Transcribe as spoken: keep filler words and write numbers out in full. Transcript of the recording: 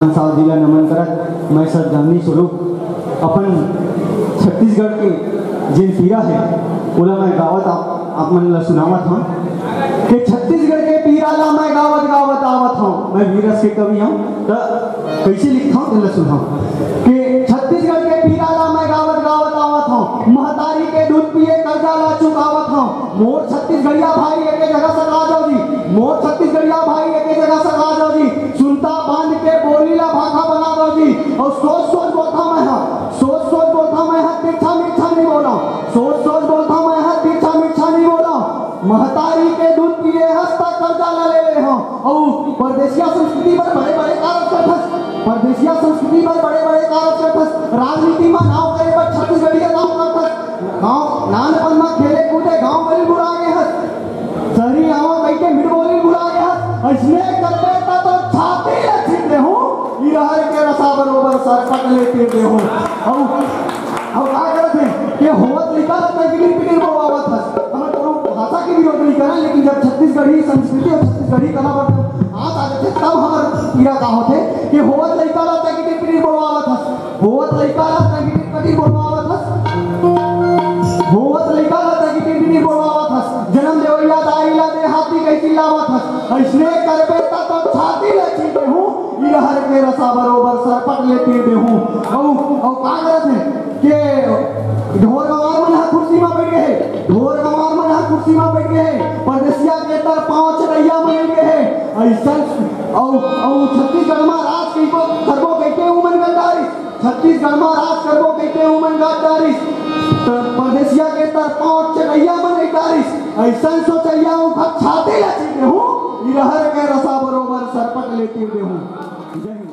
साहु जी ला नमन करत मैं श्रद्धांजलि स्वरूप अपन छत्तीसगढ़ के जेन पीरा हे, ओला मैं गावत आप, आप मन ला सुनावत हौं कि छत्तीसगढ़ के पीरा ला मैं गावत गावत आवत हौं। मैं वीर रस के कवि हौं, त कइसे लिखत हौं, तेन ला सुनहू कि छत्तीसगढ़ के पीरा ला मैं गावत गावत आवत हौं, महतारी के दूध पिए कर्जा ला चुकावत हौं। मोर छत्तीसगढ़िया भाई एके जगह सकरा जाव जी, मोर छत्तीसगढ़िया भाई एके जगह सकरा जाव जी, सुनता बांध के बोली ला भाखा बना दव जी। अउ सोच सोच बोलथौं मैं हा, सोच सोच बोलथौं मैं हा, तिरछा मिरछा नहीं बोलौं, सोच सोच बोलथौं मैं हा, तिरछा मिरछा नहीं बोलौं। महतारी के दूध पिए हस त कर्जा ला ले ले हौं। अउ परदेसिया संस्कृति बर बड़े बड़े कारज करथस, परदेसिया संस्कृति बर बड़े बड़े कारज करथस, राजनीति म नाव करे बर छत्तीसगढ़िया नाव करथस। गाँव नानपन म खेले कूदे गाँव गली भुला गे हस, शहरी आवा कहिके मिठ बोली भुला गे हस। अइसने करबे त तोर छाती ला छील देहूं, इरहर के रसा बरोबर सरपट ले तीर देहूं। अउ, अउ का करत हे? के होवत लइका ला तैं गिटिर पिटिर बोलवावत हस। हमर कोनो भाषा के विरोध नहीं करन, लेकिन जब छत्तीसगढ़ी संस्कृति अउ छत्तीसगढ़ी कला बर हाथ आ जाथे, तब हमर पीरा का होथे कि होवत लइका ला तैं गिटिर पिटिर बोलवावत हस। होवत लइका ला तैं गिटिर पिटिर बोलवावत हस। होवत लइका ला तैं गिटिर पिटिर बोलवावत हस। जनम देवइया दाई ला देहाती कहि चिल्लावत हस। अइसने करबे त तोर छाती ला छील देहूं, इरहर के रसा बरोबर सरपट ले तीर देहूं। अउ, अउ का करत हे? के ढोर गंवार मन ह कुर्सी म बइठ गे हे, ढोर गंवार मन ह कुर्सी म बइठ गे हे। परदेसिया के तर पांव चटइया म बइठ गे हे। अइसन अउ, अउ छत्तीसगढ़ म राज कहिबो, करबो कहिके उमन गद्दारिस, छत्तीसगढ़ म राज करबो कहिके उमन गद्दारिस। त परदेसिया के तर पांव चटइया म बइठारिस। अइसन सोचइया उखर छाती ला छील देहूं, इरहर के रसा बरोबर सरपट ले तीर देहूं। जय हिंद।